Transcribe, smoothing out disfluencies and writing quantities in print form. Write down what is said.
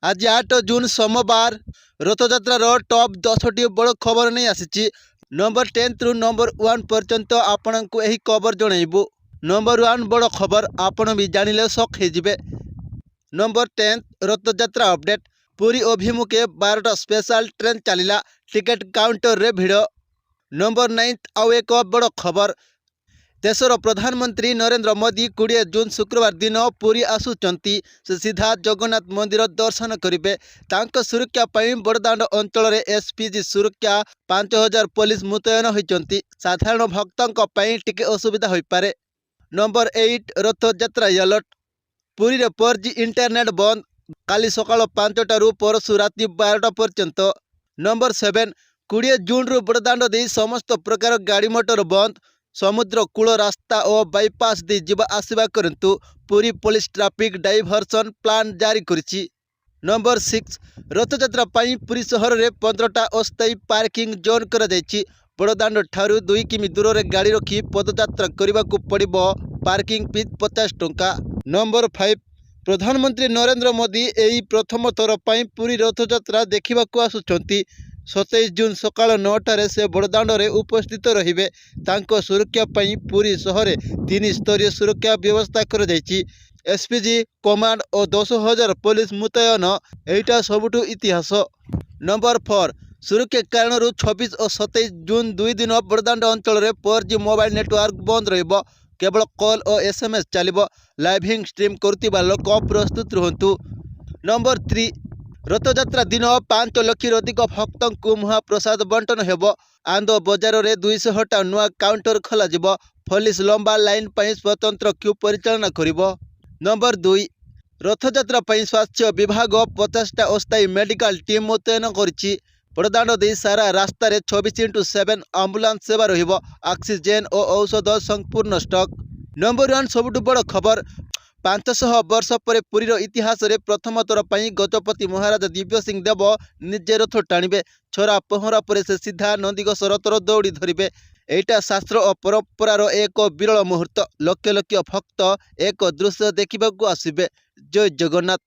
ଆଜି 8 ଜୁନ୍ ସୋମବାର। ରଥଯାତ୍ରାର ଟପ୍ 10ଟି ବଡ଼ ଖବର ନେଇ ଆସିଛି। ନମ୍ବର 10ରୁ ନମ୍ବର 1 ପର୍ଯ୍ୟନ୍ତ ଆପଣଙ୍କୁ ଏହି ଖବର ଜଣାଇବୁ। ନମ୍ବର 1 ବଡ଼ ଖବର, ଆପଣ ବି ଜାଣିଲେ ସକ୍ ହେଇଯିବେ। Number 10, Rath Yatra update. ପୁରୀ ଅଭିମୁଖେ 12ଟା ସ୍ପେଶାଲ ଟ୍ରେନ୍ ଚାଲିଲା, ଟିକେଟ୍ କାଉଣ୍ଟରରେ ଭିଡ଼। ନମ୍ବର 9, ଆଉ ଏକ ବଡ଼ ଖବର। ଦେଶର ପ୍ରଧାନମନ୍ତ୍ରୀ ନରେନ୍ଦ୍ର ମୋଦି 20 ଜୁନ୍ ଶୁକ୍ରବାର ଦିନ ପୁରୀ ଆସୁଛନ୍ତି। ସେ ସିଧା ଜଗନ୍ନାଥ ମନ୍ଦିର ଦର୍ଶନ କରିବେ। ତାଙ୍କ ସୁରକ୍ଷା ପାଇଁ ବଡ଼ଦାଣ୍ଡ ଅଞ୍ଚଳରେ ଏସ୍ପିଜି ସୁରକ୍ଷା, 5000 ପୋଲିସ ମୁତୟନ ହୋଇଛନ୍ତି। ସାଧାରଣ ଭକ୍ତଙ୍କ ପାଇଁ ଟିକେ ଅସୁବିଧା ହୋଇପାରେ। Number 8, Rath Yatra alert. ପୁରୀରେ 4G internet ବନ୍ଦ, କାଲି ସକାଳ 5ଟାରୁ ପରଶୁ ରାତି 12ଟା ପର୍ଯ୍ୟନ୍ତ। ନମ୍ବର 7, 20 ଜୁନ୍ରୁ ବଡ଼ଦାଣ୍ଡ ଦେଇ ସମସ୍ତ ପ୍ରକାର ଗାଡ଼ି ମଟର ବନ୍ଦ। ସମୁଦ୍ର କୂଳ ରାସ୍ତା ଓ ବାଇପାସ୍ ଦେଇ ଯିବା ଆସିବା କରନ୍ତୁ। Puri police traffic diversion plan ଜାରି କରିଛି। ନମ୍ବର 6, ରଥଯାତ୍ରା ପାଇଁ ପୁରୀ ସହରରେ 15ଟା ଅସ୍ଥାୟୀ ପାର୍କିଂ ଜୋନ୍ କରାଯାଇଛି। ବଡ଼ଦାଣ୍ଡ ଠାରୁ 2 କିମି ଦୂରରେ ଗାଡ଼ି ରଖି ପଦଯାତ୍ରା କରିବାକୁ ପଡ଼ିବ। ପାର୍କିଂ ଫିସ୍ 50 ଟଙ୍କା। ନମ୍ବର 5, ପ୍ରଧାନମନ୍ତ୍ରୀ ନରେନ୍ଦ୍ର ମୋଦି ଏହି ପ୍ରଥମ ଥର ପାଇଁ ପୁରୀ ରଥଯାତ୍ରା ଦେଖିବାକୁ ଆସୁଛନ୍ତି। 27 ଜୁନ୍ ସକାଳ 9ଟାରେ ସେ ବଡ଼ଦାଣ୍ଡରେ ଉପସ୍ଥିତ ରହିବେ। ତାଙ୍କ ସୁରକ୍ଷା ପାଇଁ ପୁରୀ ସହରରେ ତିନି ସ୍ତରୀୟ ସୁରକ୍ଷା ବ୍ୟବସ୍ଥା କରାଯାଇଛି। ଏସ୍ପିଜି କମାଣ୍ଡ ଓ 10,000 ପୋଲିସ ମୁତୟନ। ଏଇଟା ସବୁଠୁ ଇତିହାସ। ନମ୍ବର 4, ସୁରକ୍ଷା କାରଣରୁ 26 ଓ 27 ଜୁନ୍ 2 ଦିନ ବଡ଼ଦାଣ୍ଡ ଅଞ୍ଚଳରେ 4G mobile network ବନ୍ଦ ରହିବ। କେବଳ କଲ୍ ଓ ଏସ୍ଏମ୍ଏସ୍ ଚାଲିବ। ଲାଇଭ୍ ଷ୍ଟ୍ରିମ୍ କରୁଥିବା ଲୋକ ପ୍ରସ୍ତୁତ ରୁହନ୍ତୁ। ନମ୍ବର 3, ରଥଯାତ୍ରା ଦିନ 5 ଲକ୍ଷରୁ ଅଧିକ ଭକ୍ତଙ୍କୁ ମହାପ୍ରସାଦ ବଣ୍ଟନ ହେବ। ଆନନ୍ଦ ବଜାରରେ 200ଟା ନୂଆ କାଉଣ୍ଟର ଖୋଲାଯିବ। ପୋଲିସ ଲମ୍ବା ଲାଇନ୍ ପାଇଁ ସ୍ୱତନ୍ତ୍ର କ୍ୟୁ ପରିଚାଳନା କରିବ। ନମ୍ବର 2, ରଥଯାତ୍ରା ପାଇଁ ସ୍ୱାସ୍ଥ୍ୟ ବିଭାଗ 50ଟା ଅସ୍ଥାୟୀ ମେଡିକାଲ ଟିମ୍ ମୁତୟନ କରିଛି। ବଡ଼ଦାଣ୍ଡ ଦେଇ ସାରା ରାସ୍ତାରେ 24x7 ambulance ସେବା ରହିବ। ଅକ୍ସିଜେନ୍ ଓ ଔଷଧ ସମ୍ପୂର୍ଣ୍ଣ ଷ୍ଟକ୍। ନମ୍ବର 1, ସବୁଠୁ ବଡ଼ ଖବର। 500 ବର୍ଷ ପରେ ପୁରୀର ଇତିହାସରେ ପ୍ରଥମ ଥର ପାଇଁ ଗଜପତି ମହାରାଜା ଦିବ୍ୟସିଂହ ଦେବ ନିଜେ ରଥ ଟାଣିବେ। ଛଡ଼ା ପହଁରା ପରେ ସେ ସିଧା ନନ୍ଦିଘୋଷ ରଥର ଦଉଡ଼ି ଧରିବେ। ଏଇଟା ଶାସ୍ତ୍ର ଓ ପରମ୍ପରାର ଏକ ବିରଳ ମୁହୂର୍ତ୍ତ। ଲକ୍ଷ ଲକ୍ଷ ଭକ୍ତ ଏକ ଦୃଶ୍ୟ ଦେଖିବାକୁ ଆସିବେ। ଜୟ ଜଗନ୍ନାଥ।